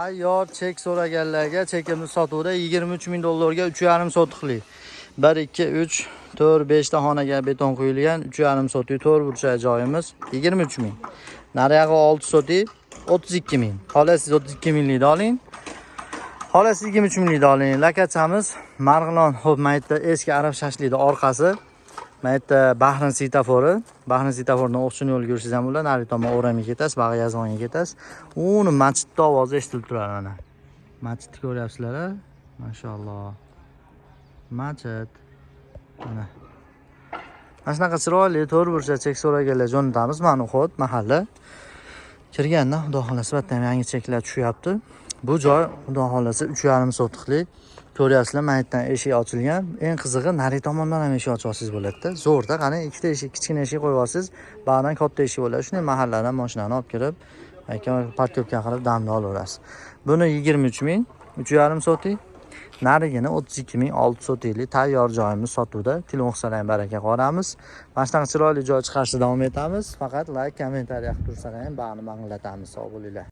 Tayyor chek so'raganlarga chekimiz sotuvda, 23 ming dollarga 3,5 sotixlik. 1, 2, 3, 4, 5 ta xonaga beton quyilgan 3,5 sotik to'rt burchak joyimiz 23 ming. Nariyog'i 6 sotik 32 ming. Xohlasiz 32 minglikni oling. Xohlasiz 23 minglikni oling. Lakachamiz Marg'ilon, xo'p, maytda eski arab shashlikni orqasi. Maytda Bahrin sitafori. Bahrin sitaforidan O'qchun yo'lga yursangiz ham bo'ladi, nari tomon O'ramga ketasiz, Bag'i Yazg'onga ketasiz. Uni masjidni ovozi eshitilib turadi mana. Masjidni ko'ryapsizlar, a? Mashalloh. Masjid. Mana. Mana shunaqa chiroyli to'rt burchak chek so'raganlar jo'natamiz. Mana xod mahalla. Kirganda Xudo xolasa bitta ham yangi cheklar tushyapti. Bu joy Xudo xolasa 3,5 sotixlik. Ko'ryapsizlar, mana yerdan eshik ochilgan. Eng qizig'i, nari tomondan ham eshik ochib olsangiz bo'ladi-da. Zo'rda, qarang, ikkita eshik, kichkina eshik qo'yib olsangiz, bag'dan katta eshik bo'ladi. Shunday mahalladan mashinani olib kirib, parkovka qilib damni olaverasiz. Buni 23 ming, 3,5 sotik. Narigini 32 ming, 6 sotiklik tayyor joyimiz sotuvda. Telefon qilsalar ham baraka qolamiz. Mana shunaqa chiroyli joy chiqarishda davom etamiz. Faqat like, kommentariya qilib tursalar ham bag'ni manglatamiz. Sog' bo'linglar.